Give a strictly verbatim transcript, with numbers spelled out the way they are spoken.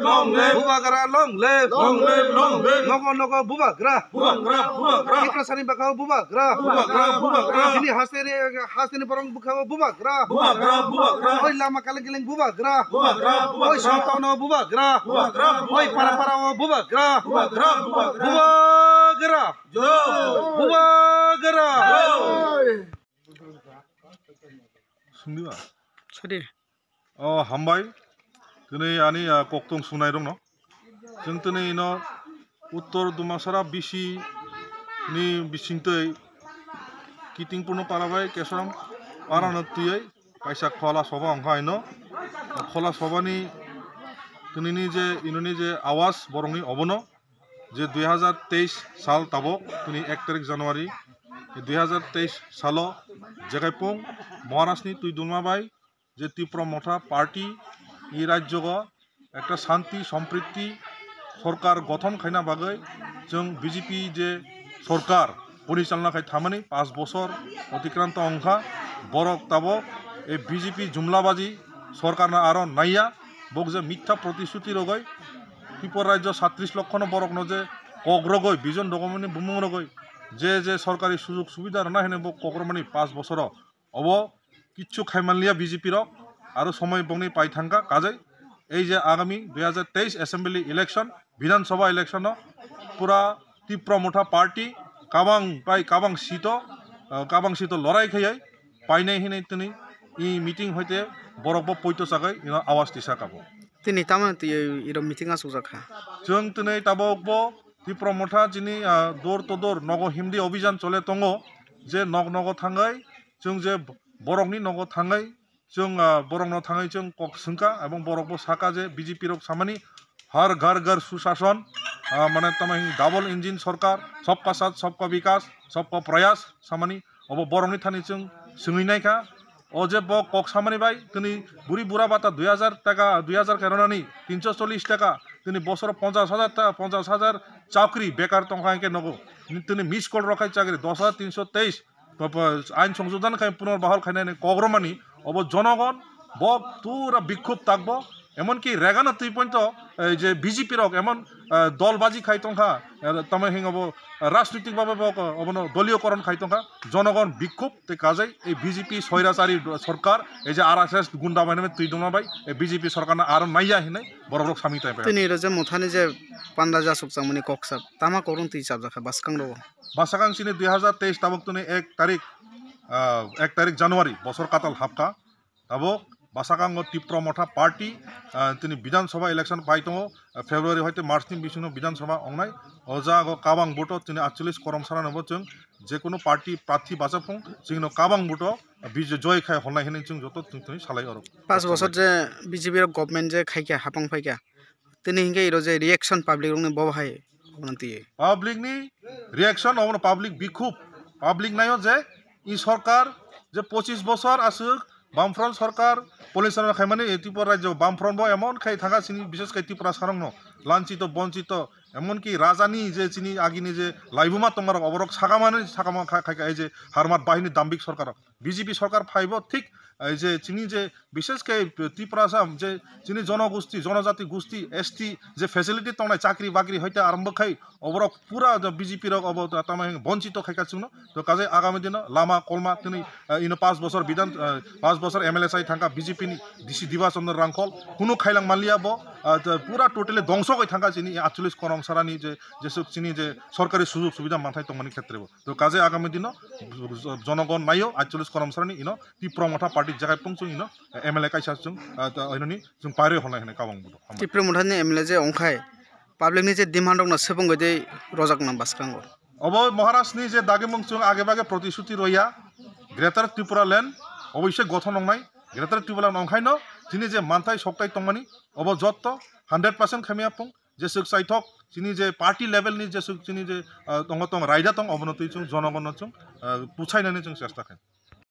Long live. Bubagra long live. Long live, long live. Nogo nogo bubagra. Bubagra, bubagra. Tiprasani bwkhao bubagra. Bubagra, bubagra. Chini hasteni, hasteni borok bwkhao bubagra. Bubagra, bubagra. Oi lama kaleng kaleng bubagra. Bubagra, bubagra. Oi songtao no bubagra. Bubagra, bubagra. Oi para para o bubagra. Bubagra, bubagra. Bubagra. Jai. Bubagra. Jai. Sungdiba? Sadi. O, hambai. Tini ani, ah, koktong sunai rokno. Chwng tini ino Uttor Dumasara B C ni bisingtwi Kitingpurno para bai Kesaram parano twiwi kaisa khola soba wngkha ino. Khola sobani tinini je inoni je awas borokni obono je dui hazar teis sal tabok tini ek tarik January dui hazar teis salo Jekaipung Maharajni twi dulma bai je Tipra Motha Party e rajyogo ekta shanti sompriti sorkar gothon khaina bagwi chwng B J P je sorkar porichalna khai thamani panch bosor otikranto wngkha, borok tabok e B J P jumlabaji sorkarno aro naiya, bok je mitha protishuti rogoi Tripura rajyo sattris lokhono borokno je kok rogoi, bijon dogomani bumung rogoi, je je sorkari sujog subida rwna hwnwi bo kok rwmani panch bosoro obo kichu khai manliya B J P rok, aro somoi bongni pai thangkha kajai. Ei je agami dui hazar teis assembly election, Bidhan Sabha election no pura Tipra Motha Party kabang pai kabang sito, ah, kabang sito lorai khaiya painai hinwi tini e meeting hoite borok bo poito chagai ino awas tisa kabo. Tini tamo twi iro meeting asuk jakha. Chwng tini tabok bo Tipra Motha chini, ah, door to door nogo himdi obijan chole tongo, je nog nogo thangai chwng je borokni nogo thangai chwng, ah, borokno thangwi chwng kok swngkha, ebong borokbo sakha je B J P rok samani har ghar ghar sushason, ah, mane tamo hini double engine sorkar, sabka sath, sabka vikas, sabka prayas samani, obo borokni thani chwng swngwi naikha. O je bo kok samani bai tini buri bura bata dui hazar taka, dui hazar khe rwnani, tinso chollish taka, tini bosoro ponchash hazar ta, ponchash hazar chakri bekar tongkha hwnkhe nogo. Tini miss call rok khai chakri dos hazar tinso teis, Ain songsodhan khai punorbahal khainani kok romani obo jonogon bo pura bikhub takbo, emonki regano twi pointo ei je B J P rok emon, eh, dol baji khai tongkha, eh, tamo hingo bo rajnitik babe bo obono doliyo koron khai tongkha, jonogon bikhub tei kajai ei B J P soirachari sorkar ei je R S S gunda bai twi dongma bai ei B J P sorkarno aro naiya hinwi borok rok samwi tai pai. Tini ro je Mothani je panda jasuk changmani kok sap tama korong twi chapjakha bwskang rogo. Bwsakang chini dui hazar teis tabuk tini ek tarik, ah, ek tarik January bosor katal hapkha. Tabuk bwsakango Tipra Motha Party, ah, tini Bidhan Sabha election pai tongo, ah, February hoite March ni bisingo Bidhan Sabha ongnai. O jago kabang vote o tini atchollish korom sarano bo chwng jekunu party prarthi bachaphung chwngno kabang vote o bijoy khai holnai hinwi chwng joto chwng tini salai oro. Pas bosor je B J P rok government je khaikha hapang phaikha. Tini hinkhe iro je reaction public rokni bo hai obono twiwi. Public ni reaction obono public bikhub. Public naio je i sorkar je pochis bosor aswk Bamfront sorkar police rok khaimani Tripura rajyo Bamfront bo emon khai thangkha chini bishes khai Tripura sarokno lanchito bonchito emonki rajani je chini agini je laibuma tongnarok oborok sakamani sakama kha-, khaikha ei je Harmat bahini dambik sorkar. B J P sorkar phaibo thik, eh, je chini je bishes khe Tiprasa je chini jonogosti, jonojati gosti, S T je facility tongnai chakri bakri hoite arombo khai oborok pura B J P rok obo ta-, tamo hing bonchito khaika chwngno. To kajai agami dino lama kolma tini, eh, ino pas bosor bidhan, eh, pas bosor M L A sai thangka B J P ni D C Diba Chandra Rangkhol kunu khailang manliya bo, eh, to pura totally dongso khai thangka chini atchollish korom sarani je, jesuk chini je sorkari sujog subida manthai tongmani khetre bo. To kaje agami dino jonogon naio atchollish korom sarani ino Tipra Motha party jagai pung chwng ino M L A kaisa chwng, ah, ta-, oinoni chwng pairwi holnai hinwi kabang budo. Tipra Motha ni M L A je ongkhai public ni je demand rok no sebung goi de rojak na bwskango. Obo Maharaj ni je dagimung chwng age bage protishuti roya Greater Tripura Land oboise gothon wngnai Greater Tripura Land ongkhai no chini je manthai soktai tongmani obo jotto hundred percent khamiya pung. Jeswk chaithok chini je party level ni jeswk chini je, ah, tongo tong raida tong obono twi chwng jonogonno chwng, ah, puchainani chwng chesta khainai.